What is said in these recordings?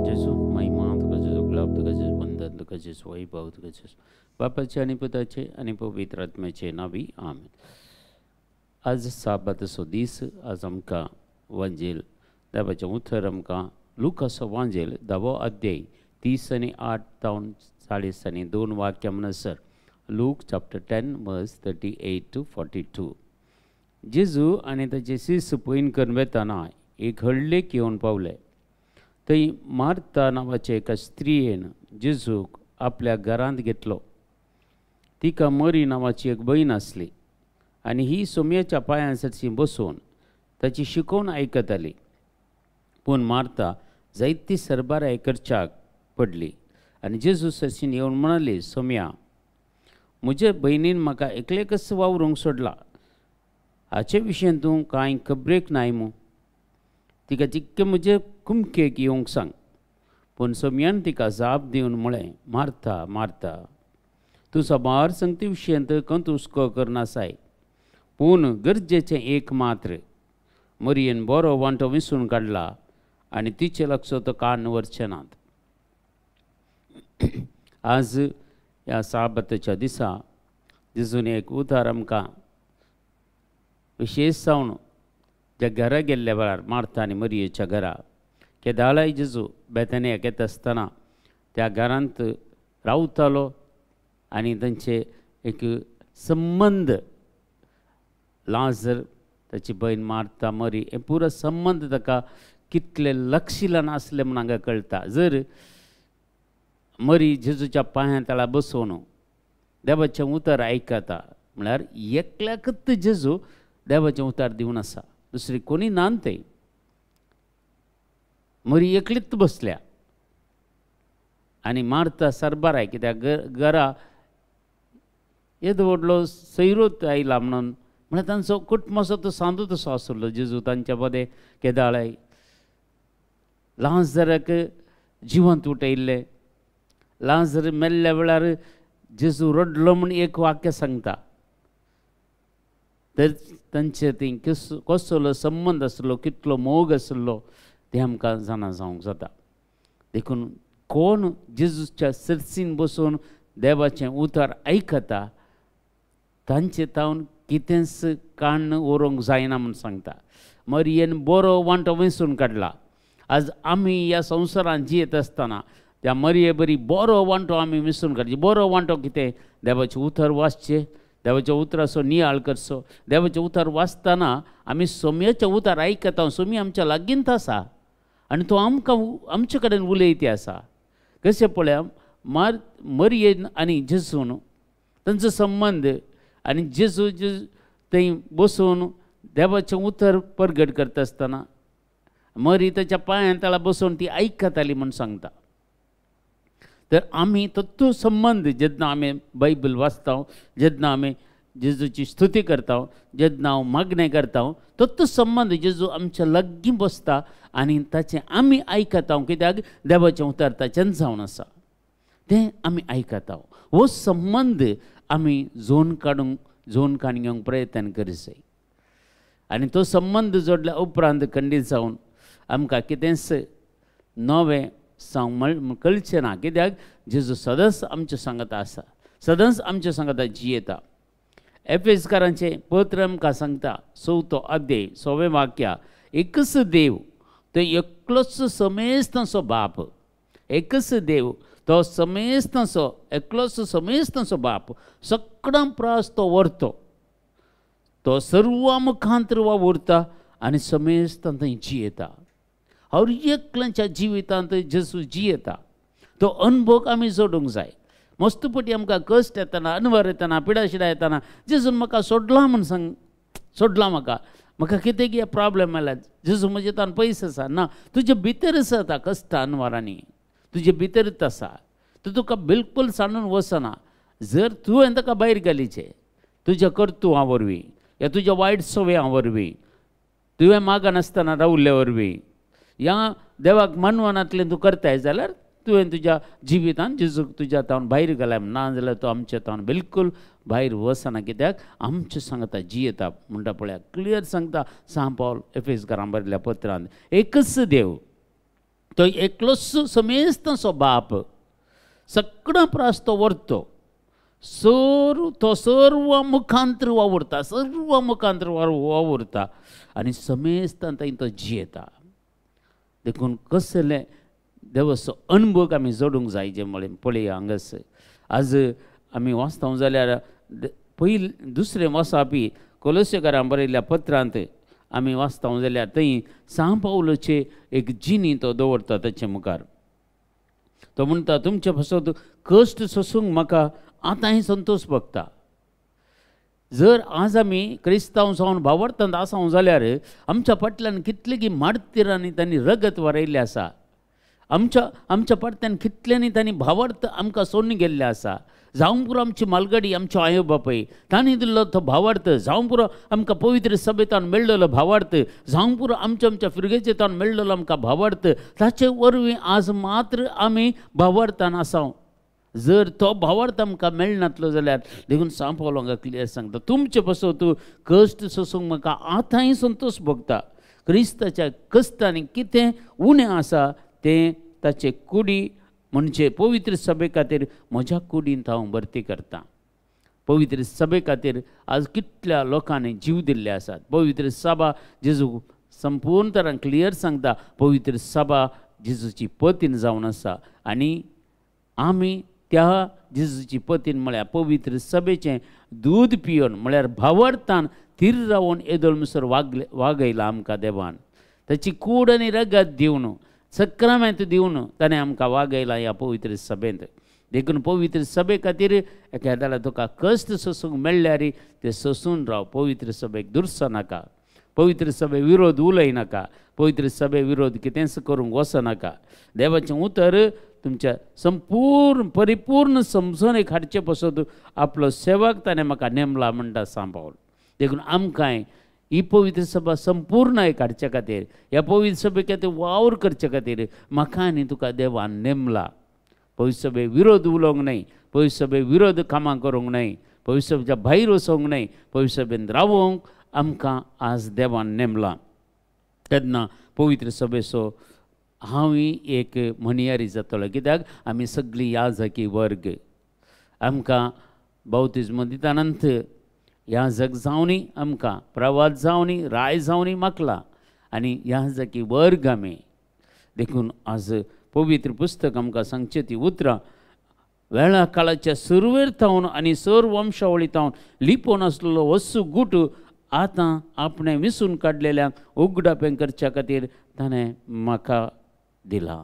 जेजू, महिमा तुका जेजू, गुलाब तुका जेजू, वंदन तुका जेजू, वैभव तुका जेजू, बापाचे आनी पुताचे आनी पवित्र आत्म्याचे नांवी आमेन. आज साबाताचो दीस. आज आमकां वांजेल देवाचें उतर आमकां लुकाचो वांजेल 10वो अध्याय 38 तावन 42 वाक्यां म्हणसर लूक चॅप्टर 10 वर्स 38 to 42. जेजू आनी ताचे शिस पयन करून वेतना एक हळ्ळेक येवन पावले. थंय मार्ता नांवाचे एका स्त्रियेन जेजूक आपल्या घरांत घेतलो. तिका मरी नांवाची एक भयण आसली आनी ही सोमयेच्या पांयां सरशी बसून ताची शिकोवन आयकताली. पूण मार्ता जायती सरबाराय करच्याक पडली आनी जेजू सरशीन येवन म्हणाली, सोमया, म्हजे भयणीन म्हाका एकलेकच वावरूंक सोडला, हाचे विशयन तूं कांय खबरेक नाय मू? तिका चिक्के म्हजे कुमकेक येवंक सांग. पूण सोमयान तिका जाप दिवन म्हळें, मार्ता मार्ता, तूं साबार संगती विशयंत कंत हुस्को करनासाय, पूण गरजेचें एक मात्र. मरियेन बरो वांटो विसून काडला आनी तिचे लक्ष तो कान व्हरचे नात. आज ह्या साबाताच्या दिसा जेजून एक उतार आमकां विशेश जावन ज्या घरा गेल्ल्या वेळार मार्ता आनी मरियेच्या घरा केदाळाय जेजू बेतनियाक येता आसतना त्या घरांत रावतालो आनी तांचे एक संबंद लाजर ताची भयण मार्ता मरी हे पुरो संबंद ताका कितले लक्षिलान आसले म्हूण हांगा कळटा. जर मरी जेजूच्या पांयां तळा बसोवन देवाचें उतर आयकता म्हळ्यार एकल्याकच जेजू देवाचें उतर दिवन आसा, दुसरी कोणी ना थंय. मरी एकलीच बसल्या आनी मार्ता सरबाराय कित्याक घरा येदो व्हडलो सैरोत आयला म्हणून म्हळ्यार तांचो कुटुंबाचो तो सांदो तसो आसलो. जेजू तांच्या मदें केदाळाय लाजराक जिवंत उठयल्लें. लाजर मेल्ल्या वेळार जेजू रडलो म्हूण एक वाक्य सांगता. तर तांचे थंय कसलो संबंद आसलो, कितलो मोग आसलो तें आमकां जाणा जावंक जाता. देखून कोण जेजूच्या सरसीन बसून देवाचें उतर आयकता तांचे तावन कितेंच काण्ण व्हरूंक जायना म्हूण सांगता. मरियेन बरो वांटो वेंचून काडला. आज आमी ह्या संवसारांत जियेत आसतना त्या मरिये बरी बरो वांटो आमी वेंचून काडचे. बरो वांटो कितें? देवाचें उतर वाचचें, देवाच्या उतराचो नियाळ करचो. देवाचें उतर वाचतना आमी सोमयेचें उतर आयकता, सोमी आमच्या लागींत आसा आनी तो आमकां आमचे कडेन उलयती आसा. कशें पळया मरियेन आनी जेजून तांचो संबंद आनी जेजू थंय बसून देवाचें उतर परगट करता आसतना मरी ताच्या पांयां तळा बसून ती आयकताली म्हूण सांगता. तर आमी तत्व संबंद जेन्ना आमी बायबल वाचता, जेन्ना आमी जेजूची स्तुती करता, जेन्ना हांव मागणें करता, तत्व संबंद जेजू आमच्या लागीं बसता आनी ताचें आमी आयकता. कित्याक देवाचें उतर ताचेंच जावन आसा, तें आमी आयकता. हो संबंद आमी जोन काडूंक जोन काडून घेवंक प्रयत्न करीत जाय आनी तो संबंद जोडल्या उपरांत खंडीत जावन आमकां कितेंच नवें सांग कळचें ना. कित्याक जेजू सदांच आमच्या सांगता आसा, सदांच आमच्या सांगता जियेता. एफेसकारांचें पत्र आमकां सांगता 4थो अध्याय 6वें वाक्य, एकच देव तो एकलोच समेस्तांचो बाप. एकच देव तो समेस्तांचो एकलोच समेस्तांचो बाप, सगळ्यां प्रास तो व्हरतो, तो सर्वा मुखांतर वावुरता आनी समेस्तां थंय जियेता. हर एकल्याच्या जिवितांत जेजू जियेता. तो अनुभव आमी जोडूंक जाय. मस्त पटी आमकां कश्ट येतना, अनवर येतना, पिडाशिडा येतना जेजून म्हाका सोडला म्हूण सांग, सोडला म्हाका, म्हाका कितें कितें प्रॉब्लेम आयला, जेजू म्हजे तान पयस आसा ना, तुजे भितरच आसा कश्ट अनवरांनी, तुजे भितरच आसा, तूं तुका बिलकूल सांडून वचना. जर तुवें ताका भायर घालीचें तुज्या कर्तुवां वरवीं या तुज्या वायट सवयां वरवीं, तुवें मागनासतना रावल्ले वरवीं, या देवाक मानवनातलें तूं करताय जाल्यार तुवें तुज्या जिवितान जेजूक तुज्या तावन भायर घालाय ना जाल्यार तो आमच्या तावन बिलकूल भायर वचना. कित्याक आमचे सांगता जियेता म्हणटा पळया क्लियर सांगता सांत पावल एफेसकारां बरयल्ल्या पत्रांत, एकच देव तो एकलोच समेस्तांचो बाप, सगळ्यां प्रास तो व्हरतो, सर्व तो सर्व मुखांतर वावुरता, सर्व मुखांतर वावुरता आनी समेस्तान थंय तो जियेता. देखून कसले देवाचो अनुभव आमी जोडूंक जाय जे म्हळें पळया हांगासर आज आमी वाचता जाल्यार पयलीं दुसरें वाचापी कोलोसेकारान बरयल्ल्या पत्रांत आमी वाचता जाल्यार थंय सांव पावलाचे एक जिनी तो दवरता ताचे मुखार. तो म्हणटा तुमचे पासत कश्ट सोसूंक म्हाका आतांय संतोश भोगता. जर आज आमी क्रिस्तांव जावन भावार्थांत आसा जाल्यार आमच्या फाटल्यान कितलेगी मार्तिरांनी तांणी रगत वारयल्लें आसा, आमच्या आमच्या फाटल्यान कितल्यांनी तांणी भावार्थ आमकां सोडून गेल्ले आसा. जावं पुरो आमची मालगाडी आमच्यो आवय बापूय तांणी दिल्लो तो भावार्थ, जावं पुरो आमकां पवित्र सभेतान मेळ्ळलो भावार्थ, जावं पुरो आमच्या आमच्या फिरगेचेतान मेळ्ळलो आमकां भावार्थ, ताचे वरवीं आज मात्र आमी भावार्थान आसा. जर तो भावार्थ आमकां मेळनातलो जाल्यार देखून सांव पावलो हांगा क्लियर सांगता तुमचे पासत कश्ट सोसूंक म्हाका आतांय संतोश भोगता. क्रिस्ताच्या कश्टांनी कितें उणें आसा तें ताचे कुडी म्हणजे पवित्र सभे खातीर म्हज्या कुडींत हांव भरती करतां. पवित्र सभे खातीर आज कितल्या लोकांनी जीव दिल्ले आसात. पवित्र सभा जेजू संपूर्ण तरान क्लियर सांगता पवित्र सभा जेजूची पतीन जावन आसा आनी आमी त्या जेजूची पतीन म्हळ्यार पवित्र सभेचें दूद पिवन म्हळ्यार भावार्थान थीर रावन येदोळ मुसर वागयला आमकां देवान. ताची कूड आनी रगत दिवन सक्रामेंत दिवन ताणें आमकां वागयला ह्या पवित्र सभेंत. देखून पवित्र सभे खातीर एखाद्या तुका कश्ट सोसूंक मेळ्ळ्यार ते सोसून राव. पवित्र सभेक दुरसो नाका, पवित्र सभे विरोध उलयनाका, पवित्र सभे विरोध कितेंच करूंक वचनाका. देवाचें उतर तुमच्या संपूर्ण परिपूर्ण समजणेक हाडचे पासत आपलो सेवक ताणें म्हाका नेमला म्हणटा सांव पावल. देखून आमकांय ही पवित्र सभा संपूर्ण एक हाडचे खातीर, ह्या पवित्र सभे खातीर वावर करचे खातीर म्हाका आनी तुका देवान नेमला. पवित्र सभे विरोध उलोवंक न्हय, पवित्र सभे विरोध कामां करूंक न्हय, पवित्र सभेच्या भायर वचोंक न्हय, पवित्र सभेन रावोंक आमकां आज देवान नेमला. तेन्ना पवित्र सभेचो हांवूय एक म्हणयारी जातलो, कित्याक आमी सगळीं याजकी वर्ग. आमकां बावतिज्म दितानंत याजक जावनी आमकां प्रवाद जावनी राय जावनी मागला आनी याजकी वर्ग आमी. देखून आज पवित्र पुस्तक आमकां सांगचें ती उतरां वेळा काळाच्या सुरवेर थावन आनी सर वंशावळी थावन लिपोवन आसलेलो वस्तू गुट आतां आपणें विसून काडलेल्यांक उगडापें करच्या खातीर ताणें म्हाका दिला.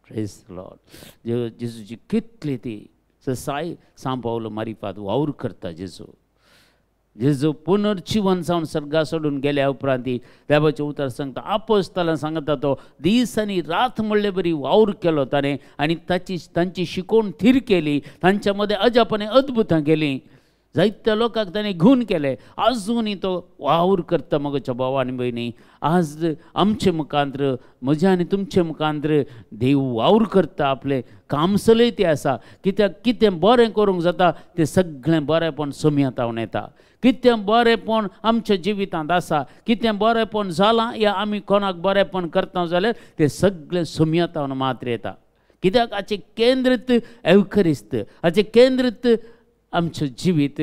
Praise Lord. जेजूची कितली ती ससाय सांव पावलो मारिफात वावर करता जेजू. जेजू पुनर्जिवन जावन सर्गा सोडून गेल्या उपरांत देवाचें उतर सांगता आपोस्तालां सांगता तो दीस आनी रात म्हणले बरी वावर केलो ताणें आनी ताची तांची शिकोवण थीर केली, तांच्या मदें अजापाने अद्भुतां केलीं, जायत्या लोकांक ताणें गूण केले. आजुनूय तो वावर करता म्हज्या भाव आनी भयणी. आज आमचे मुखांत्र म्हज्या आनी तुमचे मुखांत्र देव वावर करता, आपलें काम चलयते आसा. कित्याक कितें बरें करूंक जाता तें सगळें बरेंपण सोमयातावन येता. कितें बरेंपण आमच्या जिवितांत आसा, कितें बरेंपण जालां या आमी कोणाक बरेंपण करता जाल्यार तें सगळें सोमयातावन मात्र येता. कित्याक हाचें केंद्रीत एवखरिस्त, हाचें केंद्रीत आमचें जिवीत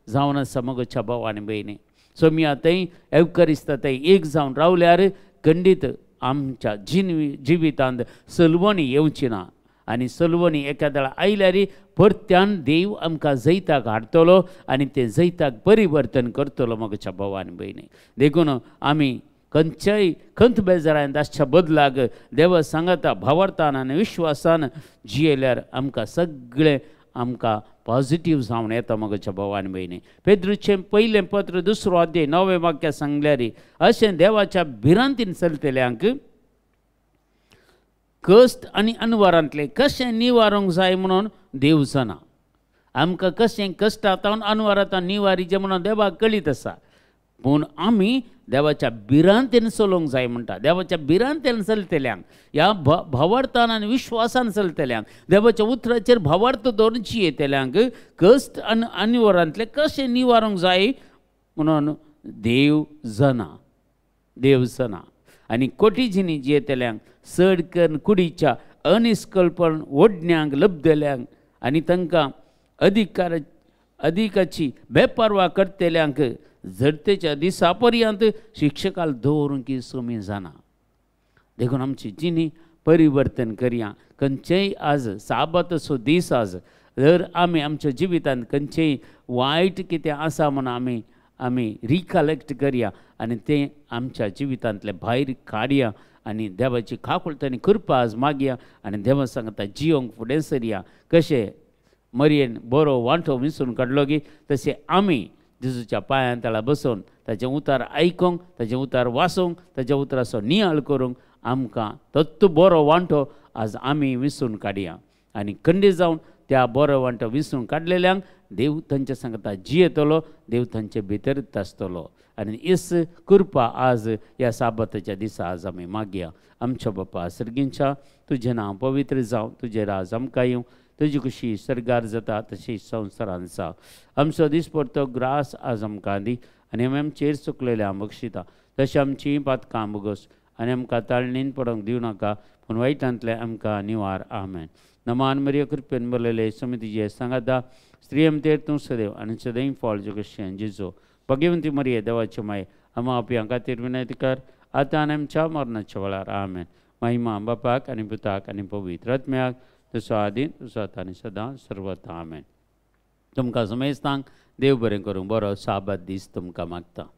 जावन आसा म्हज्या भाव आनी भयणी. सोमया थंय एवकरिस्ता थंय एक जावन रावल्यार खंडीत आमच्या जिवितांत सलवणी येवची ना आनी सलवणी एखाद्या आयल्यार परत्यान देव आमकां जैताक हाडटलो आनी ते जैताक परिवर्तन करतलो म्हज्या भाव आनी भयणी. देखून आमी खंयच्याय खंत बेजारान आसच्या बदलाक देवा सांगता भावार्थान आनी विश्वासान जियेल्यार आमकां सगळें आमकां पॉजिटीव जावन येता म्हज्या भाव आनी भयणी. पेद्रूचें पयलें पत्र 2 अध्याय 9 वाक्य सांगल्यार अशें देवाच्या भिरांतीन चलतल्यांक कश्ट आनी अनवारांतलें कशें निवारूंक जाय म्हणून देव जाणा. आमकां कशें कश्टांत अनवारांत निवारीचें म्हणून देवाक कळीत आसा, पूण आमी देवाच्या भिरांतेन चलोवंक जाय म्हणटा. देवाच्या भिरांतेन चलतल्यांक ह्या भावार्थान आनी विश्वासान चलतल्यांक देवाच्या उतराचेर भावार्थ दवरून जियेतल्यांक कश्ट आनी अनिवारांतलें कशें निवारूंक जाय म्हणून देव जाणा, देव जाणा. आनी कोटीजिनी जियेतल्यांक चड करून कुडीच्या अनिस्कल्पण ओडण्यांक लब्धल्यांक आनी तांकां अधिकार अधिकाची बेपर्वा करतल्यांक झडतेच्या दिसा पर्यंत शिक्षकाल दवरूंक समी जाना. देखून आमची जिणी परिवर्तन करया. खंयचेय आज साबाताचो दीस आज जर आमी आमच्या जिवितांत खंयचेय वायट कितें आसा म्हूण आमी आमी रिकलेक्ट करया आनी तें आमच्या जिवितांतलें भायर काडया आनी देवाची काकुळट आनी कृपा आज मागया आनी देवा सांगता जियोंक फुडें सरया. कशें मरयेन बरो वांटो विंचून काडलो गी तशें आमी जेजूच्या पांयां तळा बसून ताचें उतार आयकूंक, ताचें उतार वाचूंक, ताच्या उतराचो नियाळ करूंक आमकां तत्तो बरो वांटो आज आमी विंचून काडया आनी खंडीत जावन त्या बरो वांटो विंचून काडलेल्यांक देव तांच्या सांगता जियेतलो, देव तांचे भितर आसतलो. आनी इस कृपा आज ह्या साबाताच्या दिसा आज आमी मागया. आमच्या बापा सर्गींच्या, तुजें नांव पवित्र जावं, तुजें राज आमकां येवं, तुजी खुशी सर्गार जाता तशी संवसारान जावं. आमचो दिसपडतो ग्रास आज आमकां दी आनी आमी आमचेर चुकलेले बक्षिता तशें आमची पातकां भोगोस आनी आमकां ताळणीन पडोवंक दिवं नाका, पूण वायटांतलें आमकां निवार. आमेन. नमान मरिया, कृपेन भरलेले समितीचे सांगाता, स्त्रियमतेर तूं सदैव आनी सदैव फळ जगशें जेजू. भगवंती मरिये देवाचे माये, आमा आपयां खातीर विनंती कर आतां आनी आमच्या मरणाच्या वेळार. आमेन. महिमा बापाक आनी पुताक आनी पवित्र आत्म्याक, तसो आदी तसो आतां आनी सदां सर्वता. आमेन. तुमकां समेस्तांक देव बरें करूं. बरो साबात दीस तुमकां मागता.